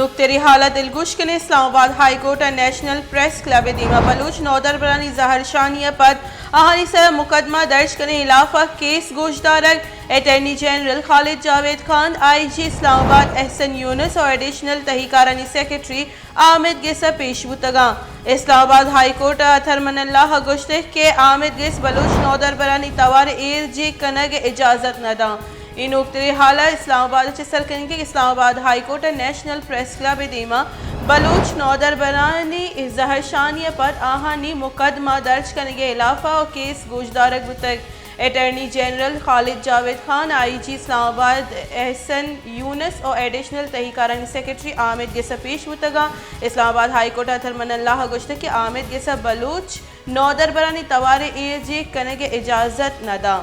نوکتریں حال ءَ دلگوش کنیں۔ اسلام آباد ہائی کورٹ ءَ نیشنل پریس کلب ءِ دیما بلوچ نودربرانی زہرشانی ءَ پد آہانی سرا مقدمہ درج کنگ ءِ ہلاف ءَ کیس گوشدارگ اٹارنی جنرل خالد جاوید خان، آئی جی اسلام آباد احسن یونس ءُ ایڈیشنل تہی کارانی سیکرٹری آمید گس ءَ پیش بوتگاں۔ اسلام آباد ہائی کورٹ ءَ اطہر من اللہ ءَ گوشتگ کہ آمید گس بلوچ نودربرانی توار ءِ ایر جیگ کنگ ءِ اجازت نہ داں۔ اے نوکتریں حال ءَ اسلام آباد ءَ چہ سر کنگ کہ اسلام آباد ہائی کورٹ ءَ نیشنل پریس کلب ءِ دیما بلوچ نودربرانی زہرشانی ءَ پد آہانی مقدمہ درج کنگ ءِ ہلاف ءَ کیس گوشدارگ بوتگ۔ اٹارنی جنرل خالد جاوید خان، آئی جی اسلام آباد احسن یونس ءُ ایڈیشنل تہی کارانی سیکرٹری آمید گس ءَ پیش بوتگاں۔ اسلام آباد ہائی کورٹ ءَ اطہر من اللہ ءَ گوشتگ کہ آمید گس ءَ بلوچ نودربرانی توار ءِ ایر جیگ کنگ ءِ اجازت نہ داں۔